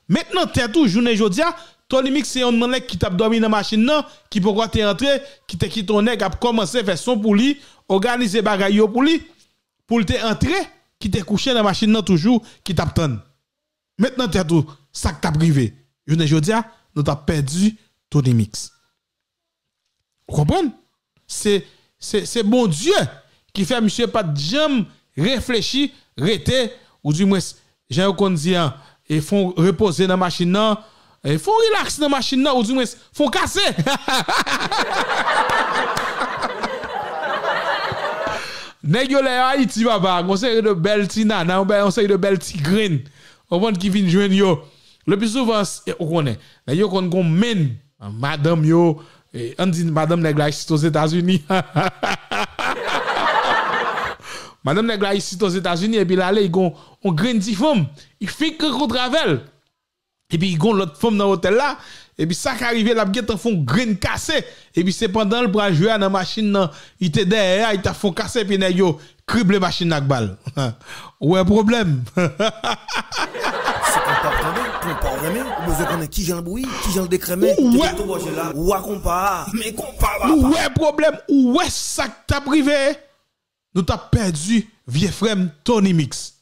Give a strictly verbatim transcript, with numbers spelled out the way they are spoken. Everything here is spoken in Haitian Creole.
Met nan tèt ou, jounen jodi a, Tony Mix se yonn nan nèg ki t ap dòmi nan machin nan, ki poko te antre, ki te kite yon nèg ap kòmanse fè son pou li, òganize bagay yo pou li, pou l te antre, ki te kouche nan machin nan toujou, ki t ap tann. Met nan tèt ou sa k t ap rive. Jounen jodi a, nou t ap pèdi Tony Mix. Ou konprann? Se, se, se Bondye ki fè misye pa t janm reflechi, rete, ou di mwens, jan yo konn di an, e fon repoze nan machin nan, e fon rilaks nan machin nan, ou di mwens, fon kase. Nèg yo lè yo Ayiti, papa, gon seri de bèl ti nana, yon bèl, yon seri de bèl ti grenn, ou konprann, ki vin jwenn yo. Le pli souvan, s-, e, ou konnen, nèg yo konn gon menn, madanm yo, e, ann di madanm nèg la isit Ozetazini. Madanm nèg la isit Ozetazini, epi l ale, li gon, on grenn ti fanm, li fenk rankontre avè l. Epi li gon lòt fanm nan otèl la, epi sa ka rive, l ap gentan fon grenn kase, epi se pandan l pral jwe a nan machin nan, li te dèyè a, li t ap fon kase, epi nèg yo krible machin nan ak bal. Ou wè pwoblèm? Se konpa w tande, konpa w renmen, ou bezwen konnen kijan l bouyi, kijan l dekrèmen, ou wè, tete to bòje la, wa konpa a, men konpa papa. Ou wè pwoblèm, ou wè sa k t ap rive? Nou t ap pèdi vye frè m Tony Mix.